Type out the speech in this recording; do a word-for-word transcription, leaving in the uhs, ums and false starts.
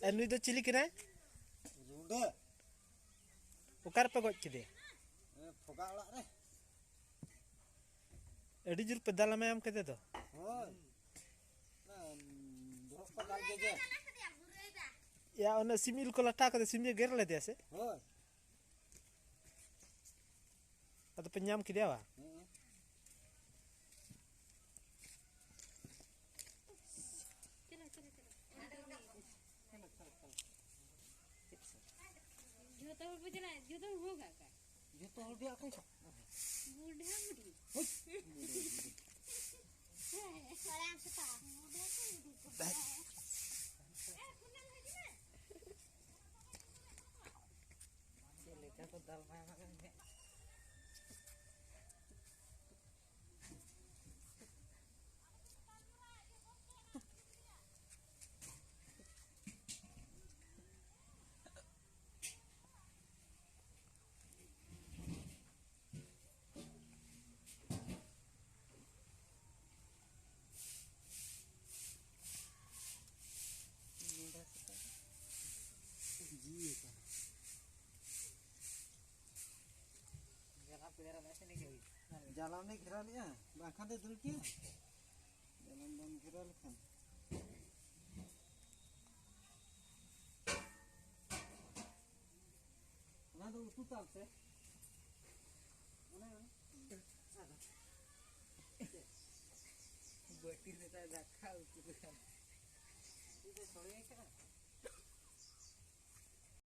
ᱟᱨ ᱱᱩᱭ ᱫᱚ ᱪᱤᱞᱤ ᱠᱟᱱᱟᱭ? ᱨᱩᱸᱰᱟᱹ᱾ ᱚᱠᱟ ᱨᱮᱯᱮ ᱜᱚᱡ ᱠᱮᱫᱮᱭᱟ? ᱮ, ᱯᱷᱚᱜᱟ ᱚᱲᱟᱜ ᱨᱮ᱾ ᱟᱹᱰᱤ ᱡᱳᱨ ᱯᱮ ᱫᱟᱞ ᱢᱟᱭᱟᱢ ᱠᱮᱫᱮ ᱫᱚ᱾ ᱦᱳᱭ᱾ ᱚᱱᱟ, ᱩᱸ, ᱵᱚᱦᱚᱜ ᱠᱚ ᱫᱟᱞ ᱜᱮᱡᱮᱨ᱾ ᱭᱟ, ᱚᱱᱟ ᱥᱤᱢ ᱤᱞ ᱠᱚ ᱞᱟᱴᱟ ᱠᱟᱛᱮ ᱥᱤᱢ ᱮ ᱜᱮᱨ ᱞᱮᱫᱮᱭᱟ ᱥᱮ? ᱦᱳᱭ᱾ ᱟᱫᱚ ᱯᱮ ᱧᱟᱢ ᱠᱮᱫᱮᱭᱟ ᱵᱟ? ᱦᱮᱸ᱾ ᱡᱚᱛᱚ ᱦᱚᱲ ᱵᱚ ᱪᱟᱞᱟᱜᱼᱟ, ᱡᱚᱛᱚ ᱦᱚᱲ ᱦᱚᱸ ᱜᱟᱜ ᱠᱟᱜ᱾ ᱡᱚᱛᱚ ᱦᱚᱲ ᱜᱮ ᱟᱠᱚ ᱥᱟᱶ᱾ ᱵᱩᱰᱷᱟ ᱵᱩᱰᱷᱤ᱾ ᱦᱳᱭ᱾ ᱦᱮᱸ, ᱥᱟᱭᱟᱢ ᱥᱮᱛᱟ᱾ ᱵᱩᱰᱷᱟ ᱠᱚ ᱵᱩᱰᱷᱤ ᱠᱚ᱾ ᱪᱮᱫ ᱞᱮᱠᱟ ᱠᱚ ᱫᱟᱞ ᱢᱟᱭᱟ ᱢᱟ ᱢᱮ᱾ ᱡᱤᱣᱤ ᱠᱟᱱᱟ᱾ ᱡᱟᱞᱟᱢ ᱞᱮ ᱜᱷᱮᱨᱟᱣ ᱞᱮᱜᱼᱟ, ᱵᱟᱝᱠᱷᱟᱱ ᱫᱚ ᱫᱟᱹᱲ ᱠᱮᱭᱟ᱾ ᱡᱟᱞᱟᱢ ᱵᱟᱢ ᱜᱷᱮᱨᱟᱣ ᱞᱮᱠᱷᱟᱱ᱾ ᱚᱱᱟ ᱫᱚ ᱩᱛᱩ ᱛᱟᱢ ᱥᱮ? ᱚᱱᱮ, ᱚᱱᱮ᱾ ᱵᱟᱹᱴᱤ ᱨᱮ ᱛᱟᱭ ᱫᱟᱠᱟ ᱩᱛᱩ ᱠᱟᱱᱟ᱾ ᱩᱛᱩ ᱫᱚ ᱥᱚᱲᱮ ᱠᱟᱱᱟ᱾